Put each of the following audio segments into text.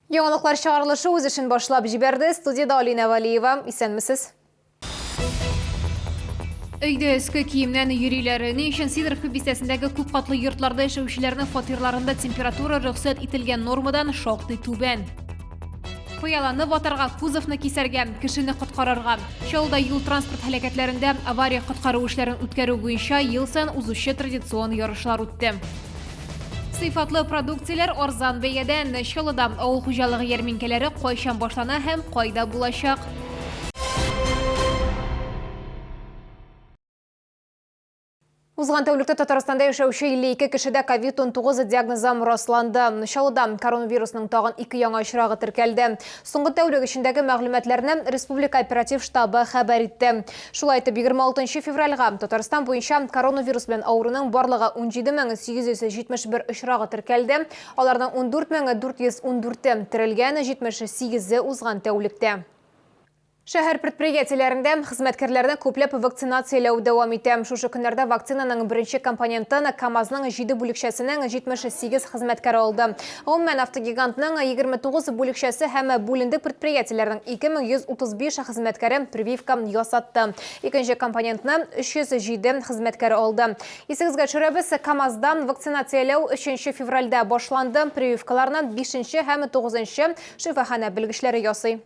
Яңалыклар чыгарылышы үз эшен башлап җибәрде. Студиядә Алинә Вәлиева. Исәнмесез. Өйдә өске киемнән йөриләр. Ни өчен Сидоровка бистәсендәге күп катлы йортларда яшәүчеләрнең фатирларында температура рөхсәт ителгән нормадан шактый түбән? Пыяланы ватарга, кузовны кисәргә, кешене коткарырга. Чаллыда юл-транспорт һәлакәтләрендә авария-коткару эшләрен үткәрү буенча ел саен узучы традицион ярышлар үтте. Сыйфатлы продукцияләр арзан бәядән. Чаллыда авыл хуҗалыгы ярминкәләре кайчан башлана һәм кайда булачак? Узган тәүлектә Татарстанда яшәүче 52 кешедә ковид-19 диагнозы расланды. Чаллыда коронавирусның тагын ике яңа очрагы теркәлде. Соңгы тәүлек эчендәге мәгълүматларны Республика оператив штабы хәбәр итте. Шулай итеп, 26 февральгә Татарстан буенча коронавирус белән авыруның барлыгы 17871 очрагы теркәлде. Аларның 14414-е терелгән, 78-е узган тәүлектә. Шәһәр предприятиеләрендә хезмәткәрләрне күпләп вакцинацияләү дәвам итә. Шушы көннәрдә вакцинаның беренче компонентын КАМАЗның җиде бүлекчәсенең 78 хезмәткәре алды. Гомумән, автогигантның 29 бүлекчәсе һәм бүлендек предприятиеләрнең 2135 хезмәткәре прививка ясатты. Икенче компонентны 307 хезмәткәре алды. Исегезгә төшерәбез, КАМАЗда вакцинацияләү 3 февральдә башланды. Прививкаларны 5 һәм 9 шифаханә белгечләре ясый.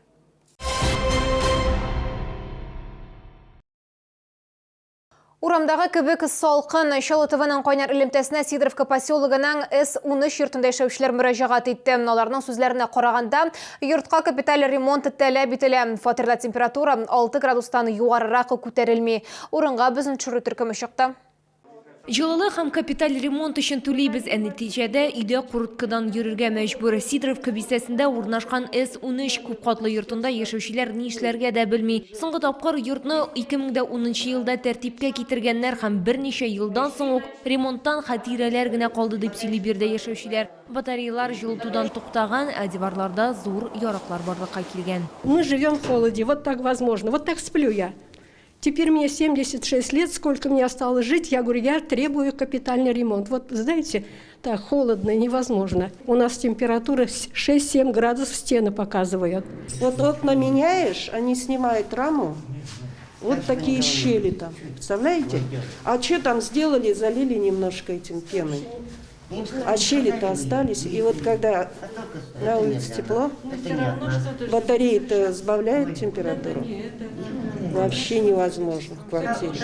Урамдагы кебек салкын. Чаллы ТВның кайнар элемтәсенә Сидоровка поселогының С-13 йортында яшәүчеләр мөрәҗәгать итте. Аларның сүзләренә караганда, йортка капиталь ремонт таләп ителә. Фатирда температура 6 градустан югарырак күтәрелми. Урынга безнең төшерү төркеме чыкты. Җылылык һәм капиталь ремонт өчен түлибез, ә нәтиҗәдә өйдә курткадан йөрергә мәҗбүр. Сидоровка бистәсендә урнашкан С-13 күпкатлы йортында яшәүчеләр ни эшләргә дә белми. Соңгы тапкыр йортны 2010 нчы елда тәртипкә китергәннәр һәм берничә елдан соң ук ремонттан хатирәләр генә калды, дип сөйли биредә яшәүчеләр. Батареялар җылытудан туктаган, ә диварларда зур ярыклар барлыкка килгән. Мы живем в холоде, вот так возможно, вот так сплю я. Теперь мне 76 лет, сколько мне осталось жить, я говорю, я требую капитальный ремонт. Вот, знаете, так холодно, невозможно. У нас температура 6-7 градусов стены показывают. Вот окна меняешь, они снимают раму, вот такие щели там, представляете? А что там сделали, залили немножко этим пеной. А щели-то остались. И вот когда на улице тепло, батареи-то сбавляют температуру. Вообще невозможно в квартире.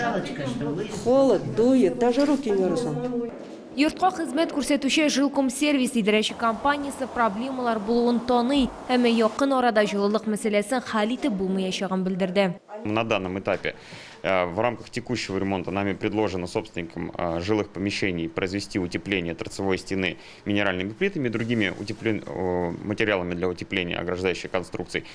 Холод, дует, даже руки мерзнут. Йортка хезмәт күрсәтүче Жилкомсервис идарәче компаниясе проблемалар булуын таный, әмма якын арада җылылык мәсьәләсен хәл итеп булмаячагын белдерде. На данном этапе в рамках текущего ремонта нами предложено собственникам жилых помещений произвести утепление торцевой стены минеральными плитами и другими материалами для утепления ограждающих конструкций.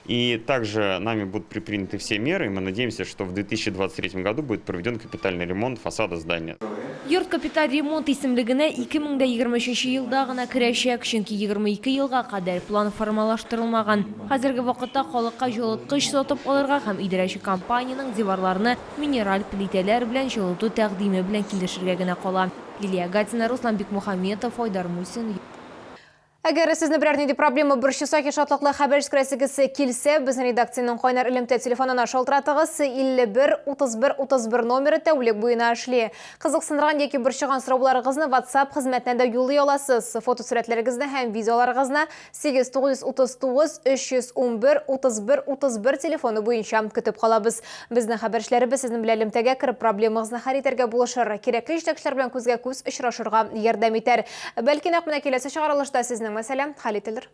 И также нами будут предприняты все меры, и мы надеемся, что в 2023 году будет проведен капитальный ремонт фасада здания. Йорт капиталь ремонт исемлегенә 2023 елда гына керәчәк, чөнки 22 елга кадәр план формалаштырылмаган. Хәзерге вакытта халыкка җылыткыч сатып алырга һәм идарәче компаниянең диварларны минераль плитәләр белән җылыту тәкъдиме белән килешергә генә кала. Лилия Гатина, Руслан Бикмухаметов, Айдар Мусин. Әгәр сезне берәр нинди проблема борчыса, яки шатлыклы хәбәр җиткерәсегез килсә, безнең редакциянең кайнар элемтә телефонына шалтыратыгыз. 51 31 31 номеры тәүлек буена эшли. Кызыксындырган яки борчыган сорауларыгызны WhatsApp хезмәтенә дә юллый аласыз. Фотосурәтләрегезне һәм видеоларыгызны 8939 311 31 31 телефоны буенча көтеп калабыз. Безнең хәбәрчеләребез сезнең белән элемтәгә кереп, проблемагызны хәл итәргә булышыр, кирәкле җитәкчеләр белән күзгә-күз очрашырга ярдәм итәр. Бәлки нәкъ менә киләсе чыгарылышта сезнең мәсьәлә хәл ителер.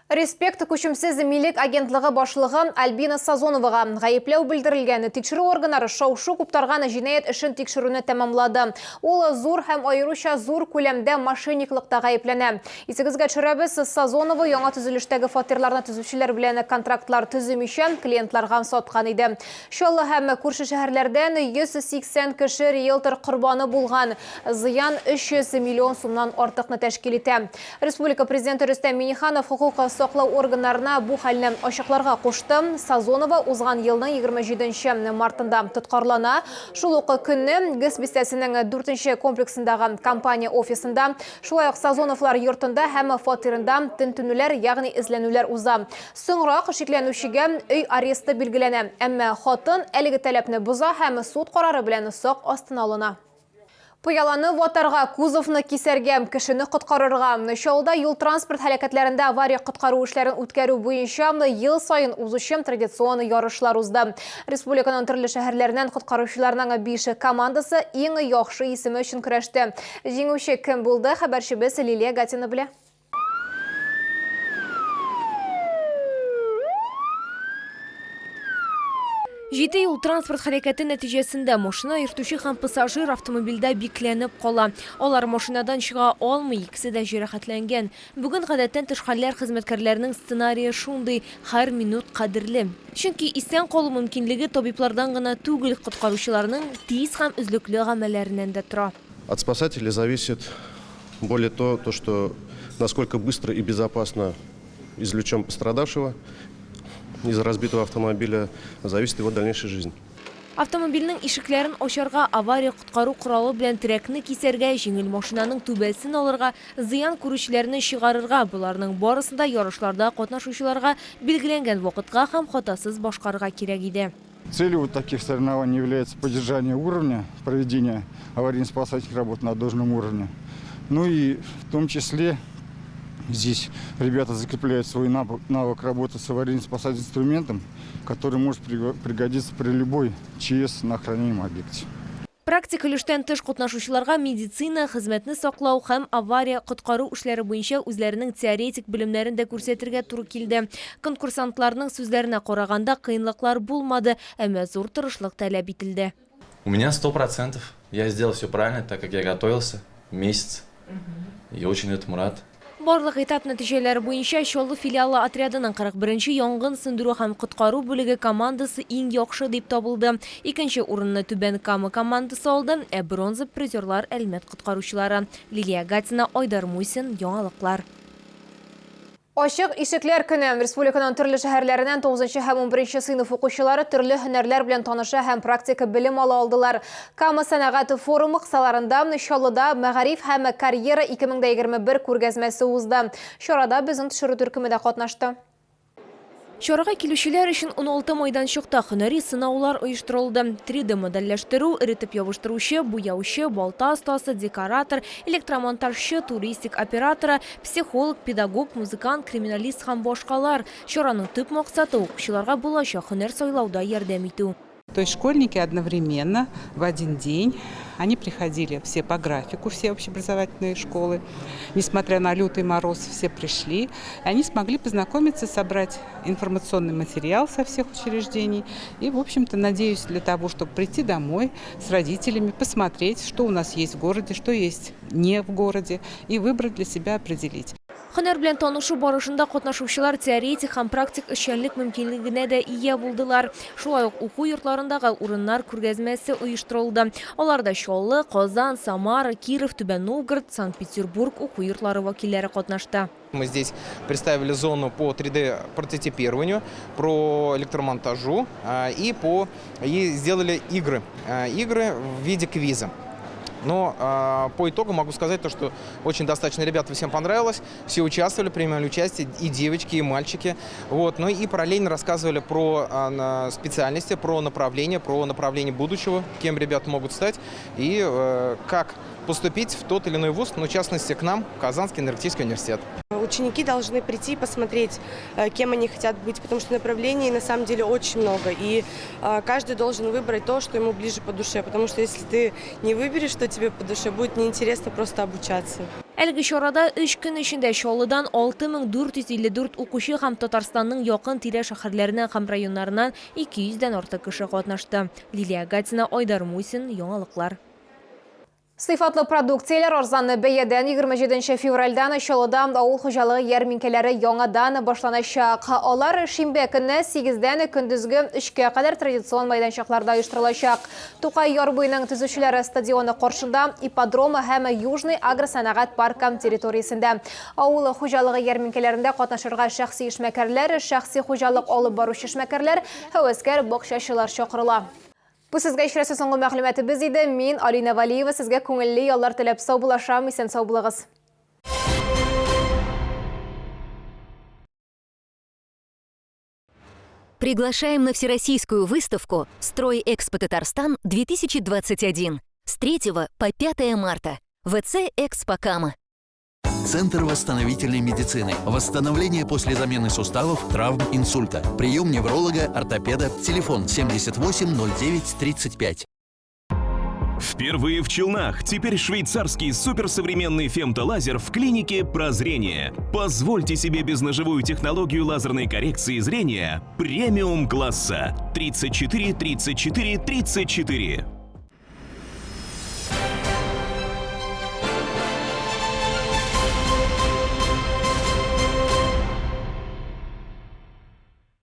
Респект күчемсез милек агентлыгы башлыгы Альбина Сазоновага гаепләү белдерелгән. Тикшерү органнары шау-шу куптарган җинаять эшен тикшерүне тәмамлады. Ул зур һәм аеруча зур күләмдә мошенниклыкта гаепләнә. Исегезгә төшерәбез, Сазонова яңа төзелештәге фатирларны төзүчеләр белән контрактлар төземичә, клиентларга саткан иде. Чаллы һәм күрше шәһәрләрдән 180 кеше риэлтор корбаны булган. Зыян 300 миллион сумнан артыкны тәшкил итә. Республика Президенты Рөстәм Миңнеханов хокук сак саклау органнарына бу хәлне ачыкларга кушты. Сазонова узган елның 27 нче мартында тоткарлана. Шул ук көнне ГЭС бистәсенең дүртенче комплексындагы компания офисында, шулай ук Сазоновлар йортында һәм фатирында тентүнүләр, ягъни эзләнүләр уза. Соңрак шикләнүчегә өй аресты билгеләнә. Әмма хатын әлеге таләпне боза һәм суд карары белән сак астына алына. Пыяланы ватарга, кузовны кисәргә, кешене коткарырга. Чаллыда юл-транспорт һәлакәтләрендә авария-коткару эшләрен үткәрү буенча ел саен узучы традицион ярышлар узды. Республиканың төрле шәһәрләреннән коткаручыларның биш командасы иң яхшы исеме өчен көрәште. Җиңүче кем булды, хәбәрчебез Лилия Гатина белә. Җиде юл-транспорт һәлакәте нәтиҗәсендә машина йөртүче һәм пассажир автомобильдә бикләнеп кала. Алар машинадан чыга алмый, икесе дә җәрәхәтләнгән. Бүген гадәттән тыш хәлләр хезмәткәрләренең сценарие шундый, һәр минут кадерле. Чөнки исән калу мөмкинлеге табиблардан гына түгел, коткаручыларның тиз һәм өзлекле гамәлләреннән дә тора. От спасателей зависит более то, то, что насколько быстро и безопасно извлечем пострадавшего из разбитого автомобиля, зависит его дальнейшая жизнь. Автомобильнең ишекләрен ачарга, авария-коткару коралы белән терәкне кисәргә, җиңел машинаның түбәсен алырга, зыян күрүчеләрне чыгарырга, боларның барысын да ярышларда катнашучыларга билгеләнгән вакытка һәм хатасыз башкарырга кирәк иде. Целью вот таких соревнований является поддержание уровня проведения аварийно-спасательных работ на должном уровне. Ну и в том числе здесь ребята закрепляют свой навык работы с аварийно-спасательным инструментом, который может пригодиться при любой ЧС на охраняемом объекте. Практик өлештән тыш катнашучыларга медицина, хезмәтне саклау һәм авария-коткару эшләре буенча үзләренең теоретик белемнәрен дә күрсәтергә туры килде. Конкурсантларның сүзләренә караганда, кыенлыклар булмады, әмма зур тырышлык таләп ителде. У меня 100%. Я сделал все правильно, так как я готовился месяц. И очень этому рад. Барлык этап нәтиҗәләре буенча Чаллы филиалы отрядының 41 нче янгын сүндерү һәм коткару бүлеге командасы иң яхшы дип табылды. Икенче урынны Түбән Кама командасы алды, ә бронза призерлар Әлмәт коткаручылары. Лилия Гатина, Айдар Мусин, Яңалыклар. Ачык ишекләр көне. Республиканың төрле шәһәрләреннән тугызынчы һәм унберенче сыйныф укучылары төрле һөнәрләр белән таныша һәм практик белем ала алдылар. Кама сәнәгать форумы кысаларында Чаллыда Мәгариф һәм карьера 2021 күргәзмәсе узды. Чарада безнең төшерү төркеме дә катнашты. Чарага килүчеләр өчен 16 майданчыкта һөнәри сынаулар оештырылды. 3D модельләштерү, эретеп ябыштыручы, буяучы, балта остасы, декоратор, электромонтажчы, туристик операторы, психолог, педагог, музыкант, криминалист һәм башкалар. Чараның төп максаты, укучыларга булачак һөнәр сайлауда ярдәм итү. То есть школьники одновременно в один день, они приходили все по графику, все общеобразовательные школы, несмотря на лютый мороз, все пришли, и они смогли познакомиться, собрать информационный материал со всех учреждений и, в общем-то, надеюсь, для того, чтобы прийти домой с родителями, посмотреть, что у нас есть в городе, что есть не в городе, и выбрать для себя, определить. Һөнәр белән танышу барышында катнашучылар теоретик һәм практик эшчәнлек мөмкинлегенә дә ия булдылар. Шулай ук уку йортларындагы урыннар күргәзмәсе оештырылды. Аларда Чаллы, Казан, Самара, Киров, Түбән Новгород, Санкт-Петербург уку йортлары вәкилләре катнашты. Мы здесь представили зону по 3D-прототипированию, про электромонтажу и, по, и сделали игры. Игры в виде квиза. Но э, по итогу могу сказать то, что очень достаточно ребята всем понравилось. Все участвовали, принимали участие, и девочки, и мальчики. Вот. Ну и параллельно рассказывали про э, специальности, про направление, про направление будущего, кем ребята могут стать и э, как поступить в тот или иной вуз, ну, в частности, к нам, в Казанский энергетический университет. Ученики должны прийти и посмотреть, э, кем они хотят быть, потому что направлений на самом деле очень много. И э, каждый должен выбрать то, что ему ближе по душе, потому что если ты не выберешь, что тебе по душе, будет неинтересно просто обучаться. Әлеге чарада өч көн эчендә Чаллыдан 6454 укучы һәм Татарстанның якын-тирә шәһәрләреннән һәм районнарыннан 200 дән артык кеше катнашты. Лилия Гатина, Айдар Мусин, Яңалыклар. Сыйфатлы продукцияләр арзанлы бәядән 27 февральдән Чаллыда авыл хуҗалыгы ярминкәләре яңадан башланачак. Алар шимбә көнне 8-дән көндезге 3-кә кадәр традицион мәйданчыкларда оештырылачак. Тукай яр буеның төзүчеләре стадионы каршында, ипподром һәм Южный агросәнәгать паркы территориясендә. Авыл хуҗалыгы ярминкәләрендә катнашырга шәхси эшмәкәрләр, шәхси хуҗалык алып баручы эшмәкәрләр, һәвәскәр бакчачылар чакырыла. Бу сезгә ишетәсе соңгы мәгълүматыбыз иде. Мин, Алина Валиева, сезгә күңелле яллар теләп саубуллашам. Исән-сау булыгыз. Приглашаем на всероссийскую выставку «Стройэкспо Татарстан-2021» с 3 по 5 марта. ВЦ «Экспо Кама». Центр восстановительной медицины. Восстановление после замены суставов, травм, инсульта. Прием невролога, ортопеда. Телефон 78 09 35. Впервые в Челнах теперь швейцарский суперсовременный фемтолазер в клинике «Прозрение». Позвольте себе безножевую технологию лазерной коррекции зрения премиум-класса 34 34 34.